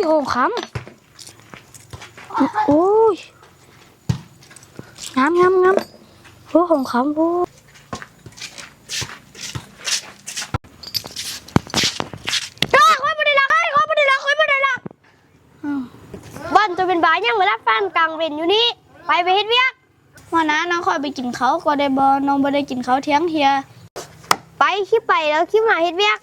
ທອງຄຳ ໂອ້ຍ ງາມ ງາມ ງາມ ໂອ້ ທອງຄຳ ໂອ້ ຂ້ອຍບໍ່ໄດ້ລັກ ເອີຍ ຂ້ອຍບໍ່ໄດ້ລັກ ຂ້ອຍບໍ່ໄດ້ລັກ ອ້າວ ບ່ອນ ໂຕເປັນບ້າຫຍັງມາລັກຟານກາງເວັນຢູ່ນີ້? ໄປ ໄປເຮັດວຽກ. ຫົວໜ້າ ນ້ອງຂໍໄປກິນເຂົ້າກ່ອນໄດ້ບໍ່? ນ້ອງບໍ່ໄດ້ກິນເຂົ້າທ່ຽງເທື່ອ. ໄປ ຄິດໄປແລ້ວ ຄິດມາເຮັດວຽກ.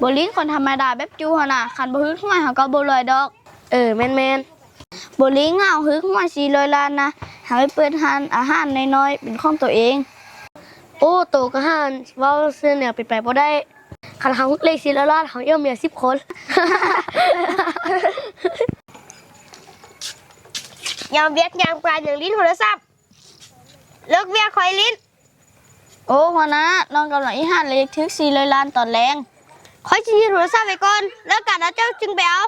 ໂບລິງ ຄົນທຳມະດາແບບຈູ່ຫັ້ນນະ ຄັນບໍ່ຖືກຫວຍເຮົາກໍບໍ່ລວຍດອກ. ເອີ ແມ່ນໆ. ໂບລິງ ເຮົາຖືກຫວຍສີ່ຮ້ອຍລ້ານນະ ເຮົາໄປເປີດຮ້ານອາຫານນ້ອຍໆເປັນຂອງໂຕເອງ. ໂອ້ ໂຕກະຫານ ເວົ້າເທື່ອແນວເປັນໄປບໍ່ໄດ້. ຄັນເຮົາຖືກເລກສີ່ຮ້ອຍລ້ານ ເຮົາຢາກມີສິບຄົນ. ຍາມວຽກຍາມການຍັງຫຼິ້ນໂທລະສັບ. ເລີກວຽກຄ່ອຍຫຼິ້ນ. ໂອ້ ຫົວໜ້າ ນ້ອງກຳລັງອີຫາເລກຖືກສີ່ຮ້ອຍລ້ານຕອນແລງ. ຂ້ອຍຈະຍຶດໂທລະສັບໄວ້ກ່ອນ ເລີກການແລ້ວເຈົ້າຈຶ່ງໄປເອົາ.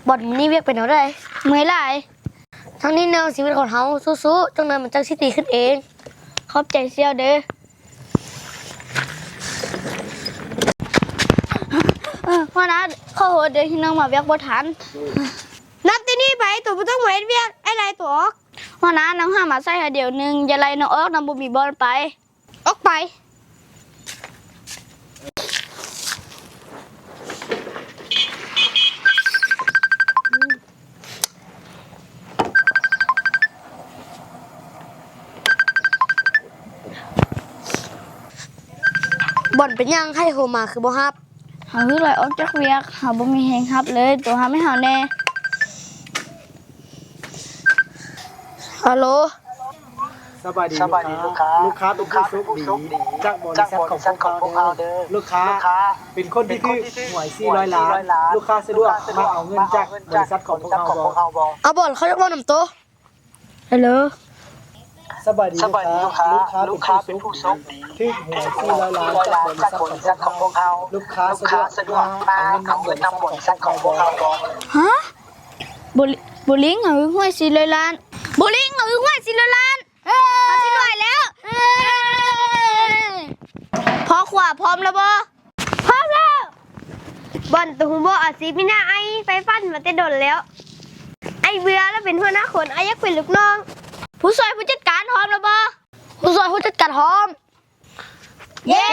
ບ່ອນ ມື້ນີ້ວຽກເປັນແນວໃດ? ເມື່ອຍຫຼາຍ. ທັງນີ້ແນວຊີວິດຂອງເຮົາ ສູ້ໆ ຈັກໜ້ອຍມັນຈັກຊິດີຂຶ້ນເອງ. ຂອບໃຈສ່ຽວເດີ. ເອີ ຫົວໜ້າ ຂໍໂທດເດີທີ່ນ້ອງມາວຽກບໍ່ທັນ. ນັບແຕ່ນີ້ໄປ ໂຕບໍ່ຕ້ອງມາເຮັດວຽກ ອ້າຍໄລ່ໂຕອອກ. ຫົວໜ້າ ນ້ອງຫາມາໃສ່ໃຫ້ດຽວໜຶ່ງ ຢ່າໄລ່ນ້ອງອອກນຳ ບໍ່ມີບ່ອນໄປ. ອອກໄປ. ບ່ອນ ເປັນຫຍັງໃຫ້ໂທມາຄືບໍ່ຮັບ? ເຮົາຖືກໄລ່ອອກຈາກວຽກ ເຮົາບໍ່ມີແຮງຮັບເລີຍ ໂຕຮັບໃຫ້ເຮົາແດ່. ຮາໂລ. ສະບາຍດີລູກຄ້າ. ລູກຄ້າເປັນຜູ້ໂຊກດີຈາກບໍລິສັດຂອງພວກເຮົາເດີ. ລູກຄ້າເປັນຄົນທີ່ຖືກຫວຍສີ່ຮ້ອຍລ້ານ. ລູກຄ້າສະດວກມາເອົາເງິນຈາກບໍລິສັດຂອງພວກເຮົາບໍ່? ອາ ບ່ອນ ເຂົາຢາກເວົ້ານຳໂຕ. ຮາໂລ. ສະບາຍດີລູກຄ້າ. ລູກຄ້າເປັນຜູ້ໂຊກດີ ຖືກຫວຍສີ່ຮ້ອຍລ້ານຈາກບໍລິສັດຂອງພວກເຮົາ. ລູກຄ້າສະດວກມາເອົາເງິນນຳບໍລິສັດຂອງພວກເຮົາບໍ່? ຮະ? ໂບລິງ ໂບລິງ ເຮົາຖືກຫວຍສີ່ຮ້ອຍລ້ານ. ໂບລິງ ເຮົາຖືກຫວຍສີ່ຮ້ອຍລ້ານ. ເອີ ເຮົາຊິລວຍແລ້ວ. ເອີ ພໍ່ຄົວ ພ້ອມແລ້ວບໍ່? ພ້ອມແລ້ວ. ບ່ອນ ໂຕຮູ້ບໍ່ ອາຊີບນີ້ນະ ອ້າຍໃຝ່ຝັນມາແຕ່ດົນແລ້ວ. ອ້າຍເບື່ອແລ້ວເປັນຫົວໜ້າຄົນ ອ້າຍຢາກເປັນລູກນ້ອງ. ຜູ້ຊ່ວຍຜູ້ຈັດການພ້ອມແລ້ວບໍ່? ຜູ້ຊ່ວຍຜູ້ຈັດການພ້ອມ. ເຢ້.